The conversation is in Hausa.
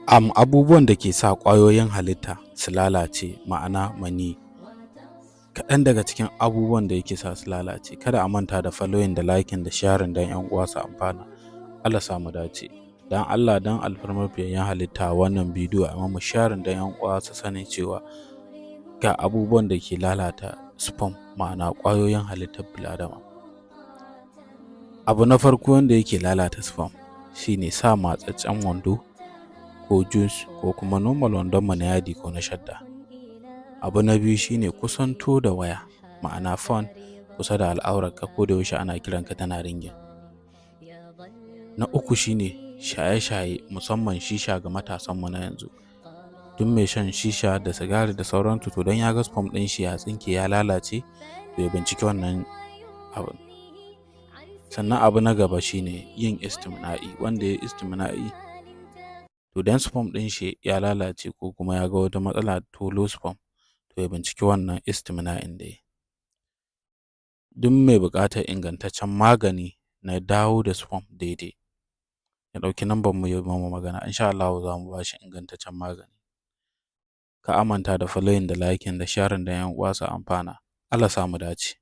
Abubuwan da ke sa ƙwayoyin halitta su lalace, ma'ana maniyyi. Kaɗan daga cikin abubuwan da yake sa su lalace. Kada a manta da following da liking da sharing don 'yan uwa su amfana. Allah sa mu dace. Don Allah, don alfarmar fiyayyen halitta, wannan bidiyo a mamu sharing don 'yan uwa su sani cewa ga abubuwan da ke lalata sperm, ma'ana ƙwayoyin halittar bil'adama. Abu na farko wanda yake lalata sperm shine sa matsatsen wando ko jeans ko kuma normal wandonmu na yadi ko na shadda. Abu na biyu shine kusanto da waya, ma'ana phone, kusa da al'aurarka ko da yaushe ana kiranka tana ringing. Na uku shine shaye-shaye, musamman shisha ga matasanmu na yanzu. Duk mai shan shisha da sigari da sauransu, to don ya ga sperm ɗin shi ya tsinke ya lalace, to ya binciki wannan abun. Sannan abu na gaba shine yin istimna'i. Wanda ya yi istimna'i, to dan sperm ɗin shi ya lalace ko kuma ya ga wata matsala to low sperm, to ya binciki wannan istimna'in da ya yi. Duk mai buƙatar ingantaccen magani na dawo da sperm daidai, ya ɗauki nambar mu ya mamu magana, insha Allahu za mu ba shi ingantaccen magani. Kar a manta da following da liking da sharing don 'yan uwa su amfana. Allah sa mu dace.